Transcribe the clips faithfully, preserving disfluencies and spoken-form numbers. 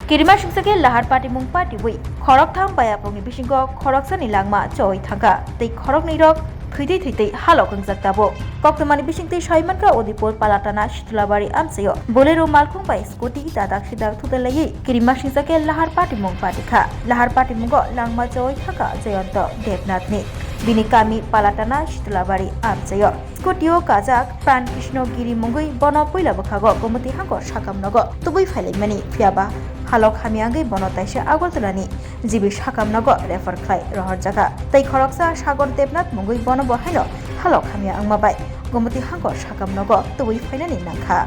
Kirima singsa khe lahar patimung patiwi khoroktham bayaphokni bisingo khoroksani langma choi thangkha tei khoroknwi rok thwitwi thwitwi halok wngjak tabuk. Koktwmani bisingtwi saimankha Udipur Palatana Shitulabari amchaio Bolero malkhung bai scooty dadak sidak thutalaiwi kirima singsa khe lahar patimung patikha. Lahar patimungo langma choi thangkha Jayanta Debnathni. Bini kami Palatana Shitulabari amchaio. Scooty-o kajak Pran Krishna Giri mungwi bono puila bwkhago Gomoti hangkor sakam nogo tubui phailaimani, phiyaba halok hamya wngwi bono taisa Agartala ni G B sakam nogo refer khlai rohorjakha. Tei khoroksa Sagar Debnath mungwi bono bo haino halok hamya wngma bai Gomoti hangkor sakam nogo tubui phainani nangkha.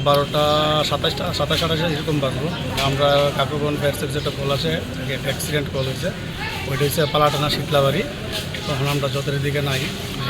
বারোটা সাতাশটা, সাতাশ আঠাশে এরকম বাজলো। আমরা কাকরবন ফায়ার সার্ভিসে একটা কল আসে, একটা অ্যাক্সিডেন্ট কল হয়েছে। ওইটা হচ্ছে পালাটানা শীতলাবাড়ি। তখন আমরা যতটা দিকে নাই,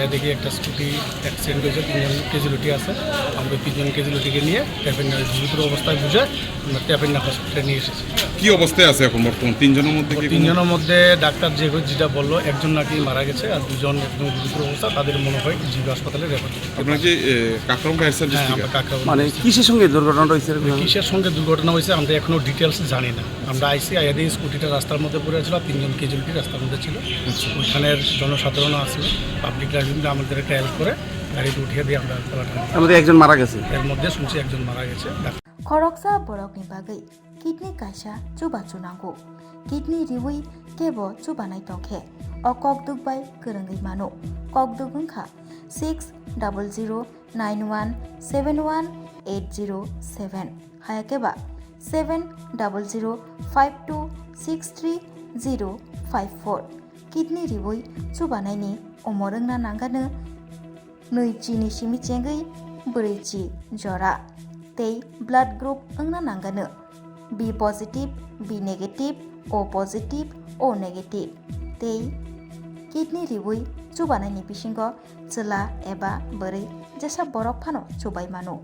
এদিকে একটা স্কুটি অ্যাক্সিডেন্ট হয়েছে, তিনজন ক্যাজুয়ালিটি আছে। আমরা তিনজন ক্যাজুয়ালিটিকে নিয়ে ট্যাপেন্না গুরুতর অবস্থায় বুঝে আমরা ট্যাপেন্না হসপিটালে নিয়ে এসেছি। কি অবস্থায় আছে এখন বর্তমান তিনজনের মধ্যে? কি কোনো তিনজনের মধ্যে ডাক্তার যে যেটা বললো, একজন নাকি মারা গেছে আর দুজন একদম গুরুতর অবস্থা, তাদের মনে হয় জিবি হাসপাতালে রেফার। আপনারা কি, এ, কাকরাম ফায়ার সার্ভিস হ্যাঁ, থেকে? আমরা কাকরাম মানে ফায়ার সার্ভিস। কিসের সঙ্গে দুর্ঘটনাটা হয়েছে এরকম জানেন? কিসের সঙ্গে দুর্ঘটনা হয়েছে আমরা এখনো ডিটেলস জানি না। আমরা আইসি আয়াদিন স্কুটিটা রাস্তার মধ্যে পড়ে ছিল, তিনজন ক্যাজুয়ালিটি রাস্তার মধ্যে ছিল। আচ্ছা। ওইখানের জনসাধারণ আসলে পাবলিকরা কিন্তু আমাদের একটা হেল্প করে গাড়িতে উঠিয়ে দিয়ে আমরা পালাটান। এর মধ্যে একজন মারা গেছে। এর মধ্যে শুনছি একজন মারা গেছে। Khoroksa borokni bagwi kidney kaisa chubachu nango. Kidney riwi kebo chubanai tongkhe o kokduk bai kwrwngwi mano. Kokduk wngkha six double zero nine one seven one eight zero seven, hayakhe ba seven double zero five two six three zero five four. Kidney riwi chubanaini omor wngna nangano nwi chini simi chengwi brwi chi jora tei blood group wngna nangano B positive, B negative, O positive, O negative tei kidney riwi chubanaini bisingo chwla eba bwrwi jesa borok phano chubai mano.